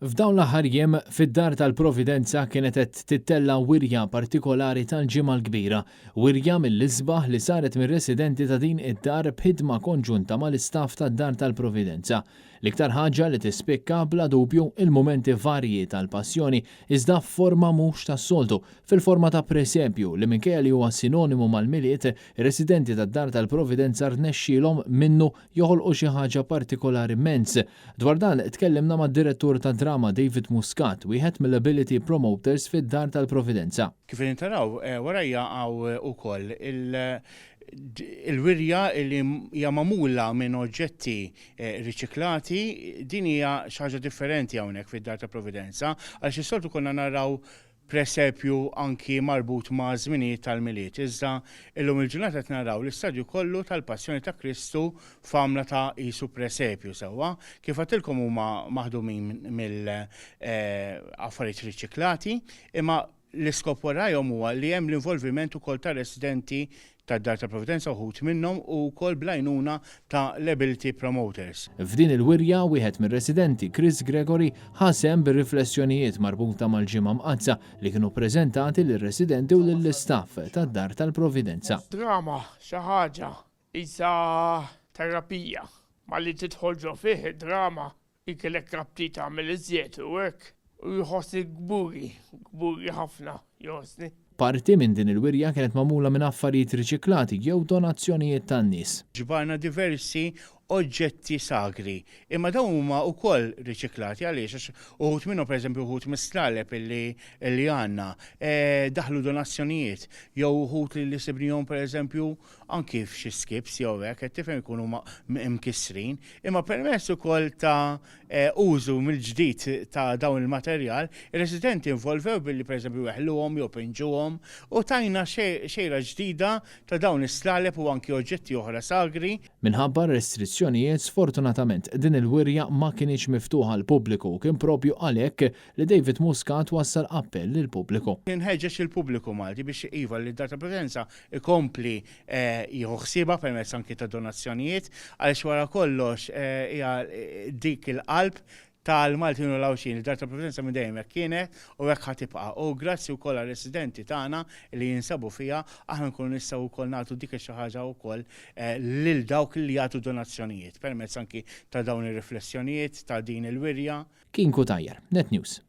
F'dawn l-aħħar jiem, fid-Dar tal-Providenza kienet qed tittella' wirja partikolari tal-Ġimgħa l-Kbira. Wirja mill-isbaħ li saret mir-residenti ta' din id-dar b'ħidma konġunta mal-istaff tad-Dar tal-Providenza. L-iktar ħaġa li tispikka bla dubju il-mumenti varji tal-passjoni iżda f'forma mhux tas-soltu, fil-forma ta' presepju li minkejja li huwa sinonimu mal-Milied, ir-residenti tad-Dar tal-Providenza rnexxielhom minnu joħolqu xi ħaġa partikolari immens. Dwar dan tkellimna mad-Direttur tad-Drama David Muscat, wieħed mill-Ability Promoters fid-Dar tal-Providenza. Kif qegħdin taraw, warajja hawn ukoll il-wirja li hija magħmula minn oġġetti riċiklati. Din hija xi ħaġa differenti hawnhekk fid-Dar tal-Providenza għaliex is-soltu konna naraw presepju anki marbut ma' żminijiet tal-Milied, iżda illum il-ġurnata qed naraw l-istadju kollu tal-Passjoni ta' Kristu f'għamla ta' qisu presepju sewwa. Kif għedtilkom huma maħdumin mill affarijiet riċiklati, imma l-iskop warajhom huwa li hemm l-involviment ukoll tar-residenti tad-Dar tal-Providenza uħud minnhom u wkoll bl-għajnuna ta' l-Ability Promoters. F'din il-wirja, wieħed mir-residenti, Chris Gregory, ħa sehem bir-riflessjonijiet marbuta mal-Ġimgħa Mqaddsa li kienu ppreżentati lir-residenti u lill-istaff tad-Dar tal-Providenza. Drama xi ħaġa qisha terapija. Malli tidħol ġo fih id-drama Ikelek aptit tagħmel iżjed u hekk. U jħossni kburi, kburi ħafna jħossni. Parti minn din il-wirja kienet magħmula minn affarijiet riċiklati jew donazzjonijiet tan-nies. Ġbarna diversi oġġetti sagri, imma dawn huma wkoll riċiklati għaliex għax uħud minnhom pereżempju uħud mis-slaleb illi illi għandna daħlu donazzjonijiet jew uħud li sibnihom pereżempju anki f'xi skips jew hekk, qed tifhem ikunu mkissrin, imma permezz ukoll ta' użu mill-ġdid ta' dawn il-materjal, ir-residenti involvew billi pereżempju weħluhom jew pinġuhom u tajna xejra ġdida ta' dawn is-slaleb u anki oġġetti oħra sagri. Minħabba r-restrizzjonijiet, sfortunatament din il-wirja ma kinitx miftuħa għall-pubbliku u kien propju għalhekk li David Muscat wassal appell lill-pubbliku. Inħeġġeġ lill-pubbliku Malti biex iva li d-Dar tal-Previdenza ikompli jieħu ħsiebha permezz anki ta' donazzjonijiet għaliex wara kollox hija dik il-qalb tal-Maltin u l-Għawdxin. Id-Dar tal-Providenza minn dejjem hekk kienet u hekk ħa tibqa'. U grazzi wkoll għar-residenti tagħna li jinsabu fiha, aħna nkunu nistgħu wkoll nagħtu dik ix-xi ħaġa wkoll lil dawk li jagħtu donazzjonijiet permezz anki ta' dawn ir-riflessjonijiet, ta' din il-wirja. Kien Cutajar, Net News.